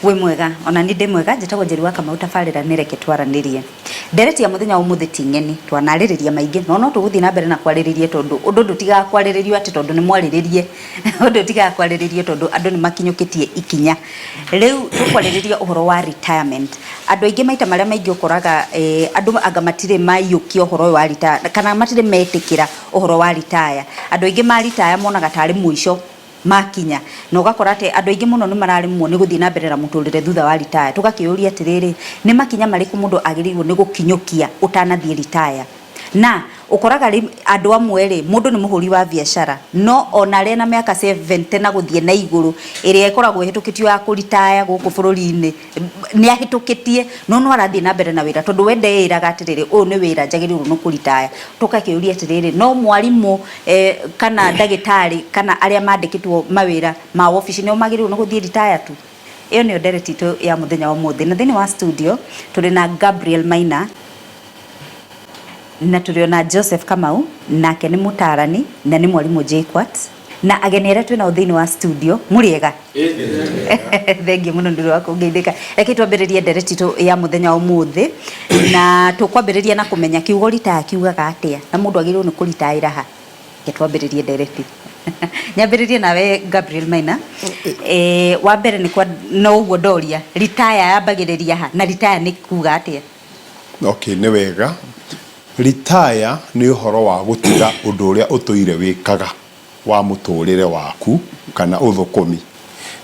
Wĩ mwega? Ona ni ndĩ mwega. Njĩtagwo Njeri wa Kamau. Tabarĩra nĩ Reke Twaranĩrie. Ndereti ya mũthenya wa ũmũthĩ ti ng'eni, twanarĩrĩria maingĩ no tũgũthiĩ na mbere na kwarĩrĩria, tondũ ũndũ ndũtigaga kwarĩrĩrio atĩ tondũ nĩ mwarĩrĩrie. Ũndũ ũtigaga kwarĩrĩrio tondũ andũ nĩ makinyũkĩtie ikinya. Rĩu tũkwarĩrĩria ũhoro wa retirement. Andũ aingĩ maita marĩa maingĩ ũkoraga andũ anga matirĩ maiyũkia ũhoro ũyũ wa retire kana matirĩ metĩkĩra ũhoro wa retire. Andũ aingĩ ma retire monaga tarĩ mũico makinya, na ũgakora atĩ andũ aingĩ mũno nĩ mararemwo nĩ gũthiĩ na mbere na mũtũrĩre thutha wa retire. Tũgakĩũria atĩrĩrĩ, nĩ makinya marĩkũ mũndũ agĩrĩirwo nĩ gũkinyũkia ũtanathiĩ retire? Na ũkoraga andũ amwe rĩ, mũndũ nĩ mũhũri wa biacara, no ona arĩ na mĩaka 70 na gũthiĩ na igũrũ, ĩrĩa ĩkoragwo ĩhĩtũkĩtio ya kũritaya gũkũ bũrũri-inĩ, nĩ ahĩtũkĩtie, no no arathiĩ na mbere na wĩra, tondũ we ndeĩraga atĩrĩrĩ, ũyũ nĩ wĩra njagĩrĩirwo nĩ kũritaya. Tũgakĩũria atĩrĩrĩ, no mwarimũ kana ndagĩtarĩ kana arĩa mandĩkĩtwo mawĩra ma wabici nĩo magĩrĩirwo nĩ gũthiĩ ritaya tu? Ĩyo nĩyo ndereti itũ ya mũthenya wa ũmũthĩ. Na thĩinĩ wa studio tũrĩ na Gabriel Maina na tũrĩ ona Joseph Kamau, nake nĩ mũtarani na nĩ mwarimũ JKUAT, na ageni arĩa twĩ nao thĩinĩ wa studio. Mũrĩega? Thengiũ mũno nĩ ũndũ wa kũngeithĩka. Reke twambĩrĩrie ndereti itũ ya mũthenya wa ũmũthĩ, na tũkwambĩrĩria na kũmenya kiugo retire kiugaga atĩa na mũndũ agĩrĩirwo nĩ kũritaĩra ha. Reke twambĩrĩrie ndereti. Nyambĩrĩrie nawe, Gabriel Maina. Wa mbere nĩ kwa no ũguo ndoria, retire yambagĩrĩria ha na retire nĩ kuga atĩa? Okay, nĩ wega. Retire nĩ ũhoro wa gũtiga ũndũ ũrĩa ũtũire wĩkaga wa mũtũrĩre waku kana ũthũkũmi,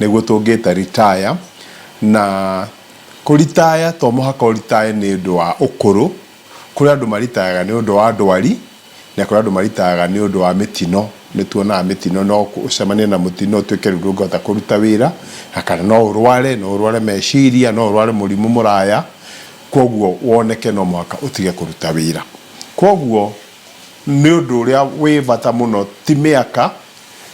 nĩguo tũngĩta retire. Na kũritaya to mũhaka ũritaye nĩ ũndũ wa ũkũrũ. Kũrĩ andũ maritayaga nĩ ũndũ wa ndwari, na kũrĩ andũ maritayaga nĩ ũndũ wa mĩtino. Nĩ tuonaga mĩtino, no ũcemanie na mũtino ũtuĩke rĩu ndũngĩhota kũruta wĩra, na kana no ũrware, no ũrware meciria, no ũrware mũrimũ mũraya, kwoguo woneke no mũhaka ũtige kũruta wĩra. Kwoguo nĩ ũndũ ũrĩa wĩ bata mũno ti mĩaka.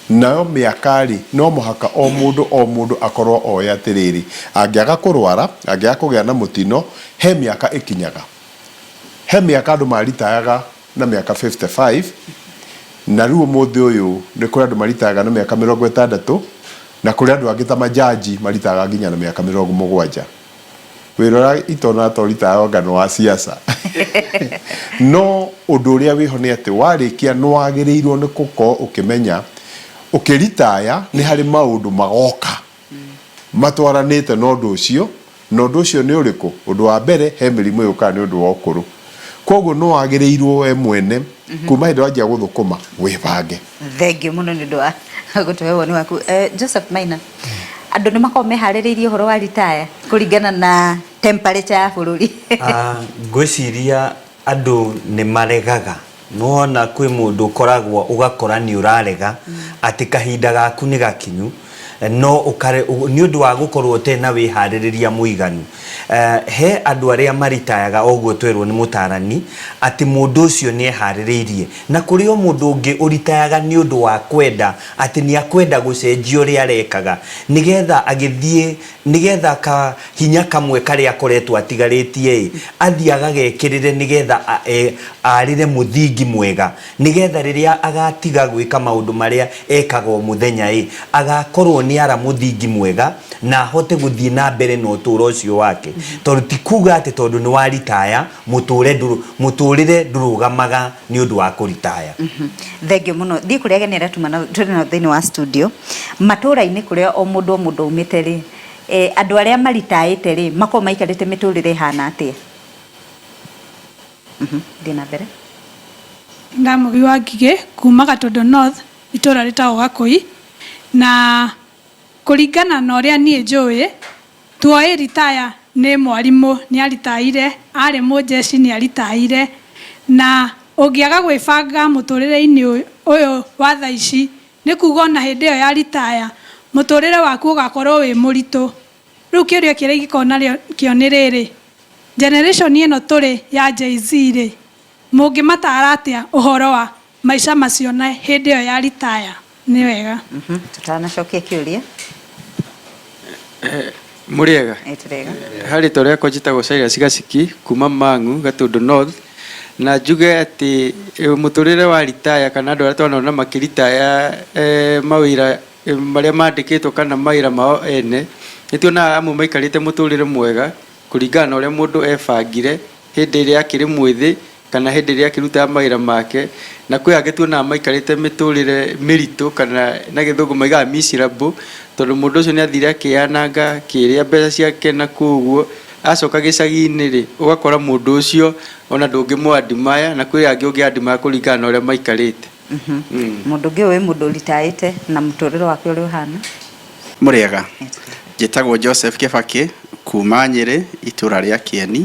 Nayo mĩaka rĩ, no mũhaka o mũndũ o mũndũ akorwo oĩ atĩrĩrĩ, angĩaga kũrwara, angĩaga kũgĩa na mũtino, he mĩaka ĩkinyaga. He mĩaka andũ maritayaga na mĩaka 55, na rĩu ũmũthĩ ũyũ nĩ kũrĩ andũ maritayaga na mĩaka 60, na kũrĩ andũ angĩ ta majaji maritayaga nginya na mĩaka 70. Wĩra ũrĩa itonaga ta ũritayaga anga nĩ wa siasa. No ũndũ ũrĩa wĩho nĩ atĩ warĩkia nĩ wagĩrĩirwo nĩ gũkorwo ũkĩmenya ũkĩritaya nĩ harĩ maũndũ magoka matwaranĩte na ũndũ ũcio. Na ũndũ ũcio nĩ ũrĩkũ? Ũndũ wa mbere, he mĩrimũ yũkaga nĩ ũndũ wa ũkũrũ. Koguo nĩ wagĩrĩirwo we mwene kuma hĩndĩ wanjia gũthũkũma wĩbange. Thengiũ mũno nĩ ũndũ wa gũtũhe woni waku. Joseph Maina, andũ nĩ makoragwo meharĩrĩirie ũhoro wa retire kũringana na temperature ya bũrũri? Ngwĩciria andũ nĩ maregaga. Nĩwona kwĩ mũndũ ũkoragwo ũgakora nĩ ũrarega atĩ kahinda gaku nĩ gakinyu, no ũkare nĩ ũndũ wa gũkorwo ũtarĩ na wĩharĩrĩria mũiganu. He andũ arĩa maritayaga o ũguo twerwo nĩ mũtarani atĩ mũndũ ũcio nĩ eharĩrĩirie. Na kũrĩ o mũndũ ũngĩ ũritayaga nĩ ũndũ wa kwenda atĩ nĩ akwenda gũcenjia ũrĩa arekaga nĩgetha agĩthiĩ, nĩgetha kahinya kamwe karĩa akoretwo atigarĩtie-ĩ, athiĩ agagekĩrĩre nĩgetha arĩre mũthingi mwega, nĩgetha rĩrĩa agatiga gwĩka maũndũ marĩa ekaga o mũthenya-ĩ, agakorwo nĩ ara mũthingi mwega na ahote gũthiĩ na mbere na ũtũũro ũcio wake. Tondũ ti kuga atĩ tondũ nĩ waritaya mũtũrĩre ndũrũgamaga nĩ ũndũ wa kũritaya. Thengiũ mũno. Thiĩ kũrĩ ageni arĩa tuma nao, tũrĩ nao thĩinĩ wa studio. Matũra-inĩ kũrĩa o mũndũ o mũndũ aumĩte rĩ, andũ arĩa maritaĩte rĩ, makoragwo maikarĩte mĩtũrĩre ĩhana atĩa? Thiĩ na mbere. Ndamũgi wa Ngigĩ kuma Gatũndũ North, itũra rĩtagwo Gakũi. Na kũringana na ũrĩa niĩ njũĩ, tuoĩ ritaya nĩ mwarimũ nĩ aritaire, arĩ mũjeshi nĩ aritaire, na ũngĩaga gwĩbanga mũtũrĩre-inĩ ũyũ wa thaa ici, nĩ kuga ona hĩndĩ ĩyo ya ritaya, mũtũrĩre waku ũgakorwo wĩ mũritũ. Rĩu kĩũria kĩrĩa ingĩkorwo nakĩo nĩ rĩrĩ, generation ĩno tũrĩ ya Gen Z rĩ, mũngĩmatara atĩa ũhoro wa maica macio na hĩndĩ ĩyo ya ritaya? Nĩ wega. Tutanacokia kĩũria. Mũrĩega? Ĩ, tũrĩega. Harĩ rĩtwa rĩakwa njĩtagwo Silas Gaciki kuma Mang'u, Gatũndũ North. Na njuge atĩ mũtũrĩre wa ritaya kana andũ arĩa twanona makĩritaya mawĩra marĩa mandĩkĩtwo kana mawĩra mao ene. Nĩ tuonaga amwe maikarĩte mũtũrĩre mwega kũringana na ũrĩa mũndũ ebangire hĩndĩ ĩrĩa akĩrĩ mwĩthĩ kana hĩndĩ ĩrĩa akĩrutaga mawĩra make, na kwĩ angĩ tuonaga maikarĩte mĩtũrĩre mĩritũ kana na gĩthũngũ maigaga miserable, tondũ mũndũ ũcio nĩ athire akĩyananga, akĩrĩa mbeca ciake na kũu ũguo, acoka gĩcagi-inĩ rĩ, ũgakora mũndũ ũcio ona ndũngĩmũ admire, na kwĩ angĩ ũngĩ admire kũringana na ũrĩa maikarĩte. Mũndũ ũngĩ ũyũ wĩ mũndũ ũritaĩte na mũtũrĩre wake ũrĩa ũhana. Mũrĩega, njĩtagwo Joseph Kĩbakĩ kuma Nyĩrĩ itũra rĩa Kĩeni.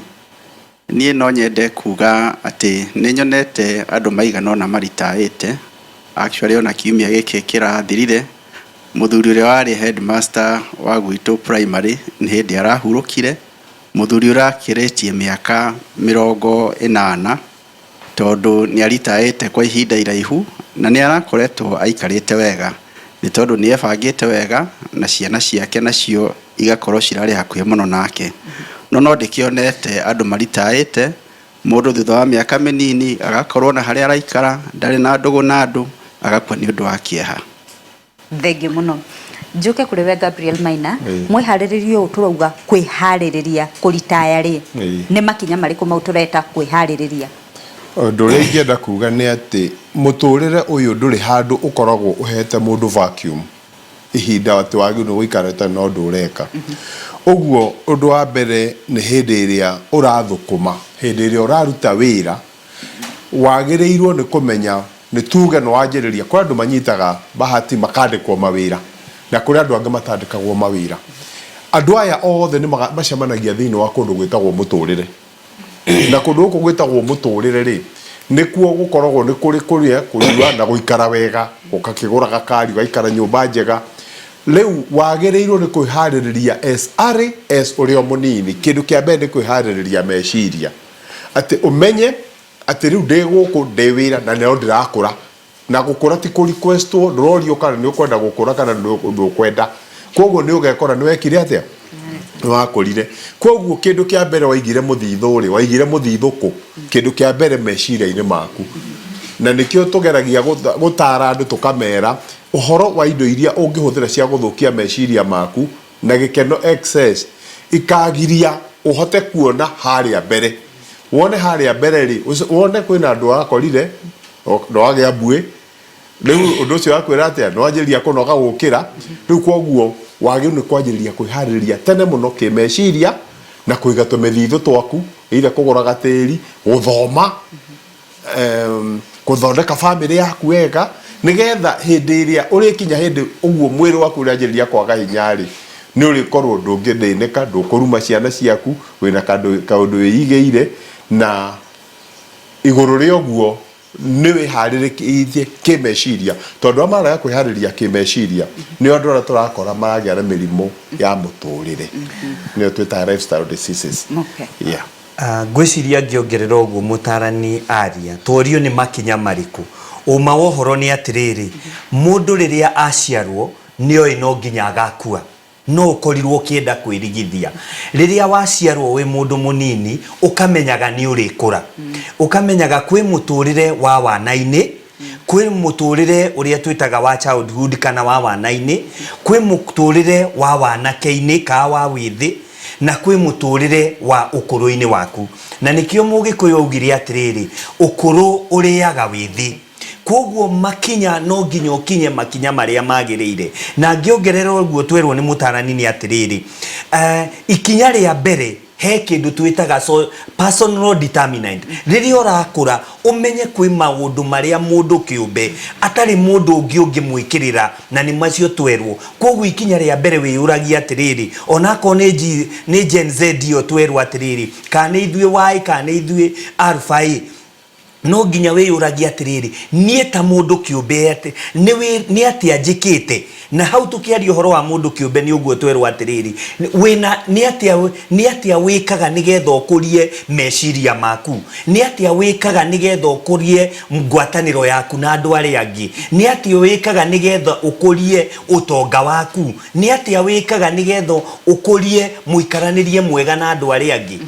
Niĩ no nyende kuga atĩ nĩ nyonete andũ maigana ũna maritaĩte, actually ona kiumia gĩkĩ kĩrathirire, mũthuri ũrĩa warĩ headmaster wa gwitũ primary nĩ hĩndĩ arahurũkire, mũthuri ũrakĩrĩtie mĩaka 80 tondũ nĩ aritaĩte kwa ihinda iraihu na nĩ arakoretwo aikarĩte wega nĩ tondũ nĩ ebangĩte wega na ciana ciake nacio igakorwo cirarĩ hakuhĩ mũno nake. No no ndĩkĩonete andũ maritaĩte, mũndũ thutha wa mĩaka mĩnini agakorwo na harĩa araikara, ndarĩ na ndũgũ na andũ, agakua nĩ ũndũ wa kĩeha. Thengiũ mũno. Njũke kũrĩ we Gabriel Maina, mwĩharĩrĩria ũyũ tũrauga kwĩharĩrĩria kũritaya rĩ, nĩ makinya marĩkũ mau tũreta kwĩharĩrĩria? Ũndũ ũrĩa ingĩenda kuga nĩ atĩ mũtũrĩre ũyũ ndũrĩ handũ ũkoragwo ũhete mũndũ vacuum, ihinda atĩ wagĩrĩirwo nĩ gũikara ũtarĩ na ũndũ ũreka. Ũguo ũndũ wa mbere nĩ hĩndĩ ĩrĩa ũrathũkũma, hĩndĩ ĩrĩa ũraruta wĩra, wagĩrĩirwo nĩ kũmenya nĩ tuge nĩ wanjĩrĩria, kũrĩ andũ manyitaga bahati makandĩkwo mawĩra na kũrĩ andũ angĩ matandĩkagwo mawĩra. Andũ aya othe nĩ macemanagia thĩinĩ wa kũndũ gwĩtagwo mũtũrĩre. Na kũndũ gũkũ gwĩtagwo mũtũrĩre rĩ, nĩkuo gũkoragwo nĩ kũrĩ kũrĩa, kũnyua na gũikara wega, ũgakĩgũra gakari, ũgaikara nyũmba njega. Rĩu wagĩrĩirwo nĩ kwĩharĩrĩria as early as ũrĩ o mũnini. Kĩndũ kĩa mbere nĩ kwĩharĩrĩria meciria. Atĩ ũmenye atĩ rĩu ndĩ gũkũ, ndĩ wĩra na no ndĩrakũra. Na gũkũra ti kũ request wo, ndũrorio kana nĩ ũkwenda gũkũra kana ndũkwenda. Kwoguo nĩ ũgekora nĩ wekire atĩa? Nĩ wakũrire. Kwoguo kĩndũ kĩa mbere waigire mũthithũ rĩ, waigire mũthithũ kũ? Kĩndũ kĩa mbere meciria-inĩ maku. Na nĩkĩo tũgeragia gũtara andũ tũkamera ũhoro wa indo iria ũngĩhũthĩra cia gũthũkia meciria maku na gĩkeno excess ikagiria ũhote kuona harĩa mbere. Wone harĩa mbere rĩ, wone kwĩna andũ wakorire na wagĩa mbuĩ, rĩu ũndũ ũcio wakwĩra atĩa, nĩ wanjĩrĩria kũnoga gũkĩra, rĩu kwoguo wagĩrĩirwo nĩ kwanjĩrĩria kwĩharĩrĩria tene mũno kĩmeciria na kũiga tũmĩthithũ twaku, either kũgũra gatĩri, gũthoma, gũthondeka bamĩrĩ yaku wega, nĩgetha hĩndĩ ĩrĩa ũrĩkinya hĩndĩ ũguo mwĩrĩ waku ũrĩanjĩrĩria kwaga hinya rĩ, nĩ ũrĩkorwo ndũngĩthĩnĩka, ndũkũruma ciana ciaku, wĩna kaũndũ wĩigĩire, na igũrũ rĩa ũguo nĩ wĩharĩrĩtie kĩmeciria, tondũ arĩa marega kwĩharĩria kĩmeciria nĩo andũ arĩa tũrakora maragĩa na mĩrimũ ya mũtũrĩre, nĩyo twĩtaga lifestyle diseases. Yeah. Ngwĩciria ngĩongerera ũguo mũtarani aria, tworio nĩ makinya marĩkũ? Ũma wa ũhoro nĩ atĩrĩrĩ, mũndũ rĩrĩa aciarwo nĩoĩ no nginya agakua. No ũkorirwo ũkĩenda kwĩrigithia. Rĩrĩa waciarwo wĩ mũndũ mũnini, ũkamenyaga nĩ ũrĩkũra. Ũkamenyaga kwĩ mũtũrĩre wa wana-inĩ, kwĩ mũtũrĩre ũrĩa twĩtaga wa childhood kana wa wana-inĩ, kwĩ mũtũrĩre wa wanake-inĩ kana wa wĩthĩ, na kwĩ mũtũrĩre wa ũkũrũ-inĩ waku. Na nĩkĩo mũgĩkũyũ augire atĩrĩrĩ, ũkũrũ ũrĩaga wĩthĩ. Kwoguo makinya no nginya ũkinye makinya marĩa magĩrĩire. Na ngĩongerera ũguo twerwo nĩ mũtarani nĩ atĩrĩrĩ, ikinya rĩa mbere he kĩndũ twĩtaga so, personal determinant. Rĩrĩa ũrakũra ũmenye kwĩ maũndũ marĩa mũndũ kĩũmbe atarĩ mũndũ ũngĩ ũngĩmwĩkĩrĩra na nĩ macio twerwo. Kwoguo ikinya rĩa mbere wĩyũragia atĩrĩrĩ, onakorwo nĩ G, nĩ Gen Z ĩyo twerwo atĩrĩrĩ, kana nĩ ithuĩ Y kana nĩ ithuĩ Alpha ĩ, no nginya wĩyũragie atĩrĩrĩ, niĩ ta mũndũ kĩũmbe atĩ, nĩ wĩ, nĩ atĩa njĩkĩte? Na hau tũkĩaria ũhoro wa mũndũ kĩũmbe nĩ ũguo twerwo atĩrĩrĩ, wĩna, nĩ atĩa, nĩ atĩa wĩkaga nĩgetha ũkũrie meciria maku? Nĩ atĩa wĩkaga nĩgetha ũkũrie ngwatanĩro yaku na andũ arĩa angĩ? Nĩ atĩa wĩkaga nĩgetha ũkũrie ũtonga waku? Nĩ atĩa wĩkaga nĩgetha ũkũrie mũikaranĩrie mwega na andũ arĩa angĩ?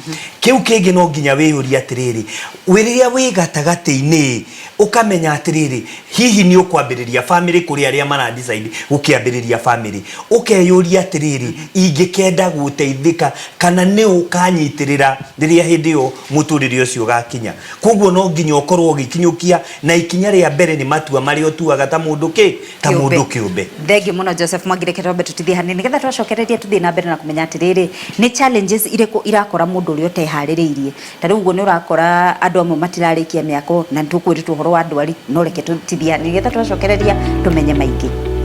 Kĩu kĩngĩ no nginya wĩyũrie atĩrĩrĩ, rĩrĩa wĩ gatagatĩ gatagatĩ-inĩ ũkamenya atĩrĩrĩ, hihi nĩ ũkwambĩrĩria famĩlĩ kũrĩ arĩa mara decide gũkĩambĩrĩria famĩlĩ, ũkeyũria atĩrĩrĩ, ingĩkenda gũteithĩka kana nĩ ũkanyitĩrĩra rĩrĩa hĩndĩ ĩyo mũtũrĩre ũcio ũgakinya. Koguo no nginya ũkorwo ũgĩkinyũkia na ikinya rĩa mbere nĩ matua marĩa ũtuaga ta mũndũ kĩ? Ta mũndũ kĩũmbe. Thengiũ mũno Joseph Mwangi, reke twambe tũtithie hanini nĩgetha twacokereria tũthiĩ na mbere na kũmenya atĩrĩrĩ, nĩ challenges irĩkũ irakora mũndũ ũrĩa ũteharĩrĩirie. Ta rĩu ũguo nĩ ũrakora andũ amwe matirarĩkia mĩako na nĩ tũkwĩrĩtwo ũhoro wa ndwari, no reke tũtithie hanini nĩgetha twacokereria tũmenye maingĩ.